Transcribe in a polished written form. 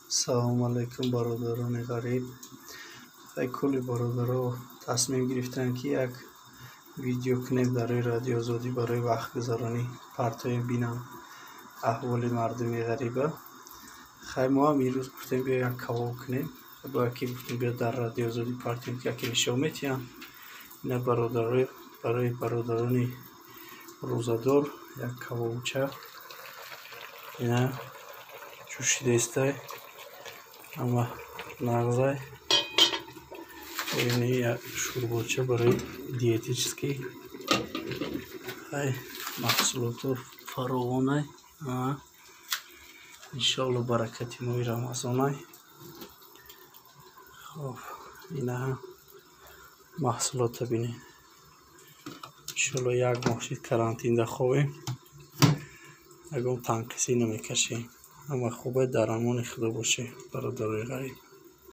Салому алайкум, бародарони ғариб. Хай, кулли бародаро тасмим гирифтанд, ки як видео кунем дар рӯи Радиои Озодӣ, барои вақтгузаронӣ партоем, бинам аҳволи мардуми ғариба. Хай, мо ҳам имрӯз гуфтем, биё як кавоб кунем. Бо яке гуфтем, биё дар Радиои Озодӣ партоем, ки яке нишон метиҳам. Ина, бародарои, барои бародарони рӯзадор як кавобча. Ина ҷӯшидаистай, ама нағзай. Ини як шӯрбоча барои диетический. Хай, маҳсулото фаровонай. Иншоалло, баракати моҳи Рамазонай. Хоб, ина маҳсулото бинед. Иншоалло, як моҳ шид, карантинда хобем, ягон танқисӣ намекашем. Ҳама хубе, дар амони Худо бошед, бародарои ғариб.